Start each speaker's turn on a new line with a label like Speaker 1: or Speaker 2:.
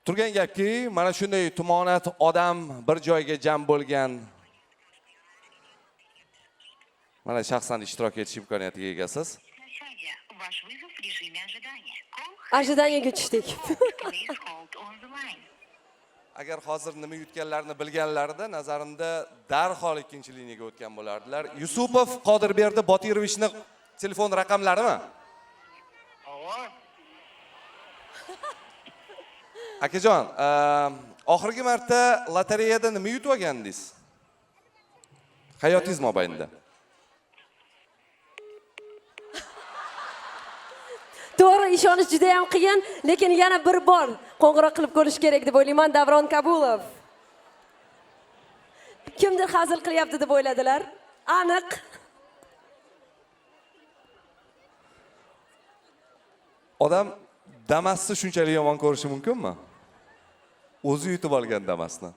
Speaker 1: Turgan gapki, mana shunday tumonat odam bir joyga jam bo'lgan. Mana shaxsan ishtirok etish imkoniyatiga egasiz.
Speaker 2: На связи. Ваш вызов в режиме ожидания. Call
Speaker 3: Ожидание ga tushdik.
Speaker 2: Please hold on the line.
Speaker 1: Agar hozir nima yutganlarini bilganlarida, nazarimda darhol ikkinchi liniyaga o'tgan bo'lardilar. Yusupov Qodirberdi Botirovichni telefon raqamlarimi?
Speaker 4: Avo.
Speaker 1: Akajon, oxirgi marta lotereyada nima yutib olgandingiz? Hayotingiz mobaynida.
Speaker 3: To'g'ri, ishonish juda ham qiyin, lekin yana bir bor qo'ng'iroq qilib ko'rish kerak deb o'ylayman Davron Kabulov. Kimdir hazil qilyapti deb o'yladilar. Aniq.
Speaker 1: Odam Damas'ni shunchalik yomon ko'rishi mumkinmi? O'zi yutib olgan Damas'ni.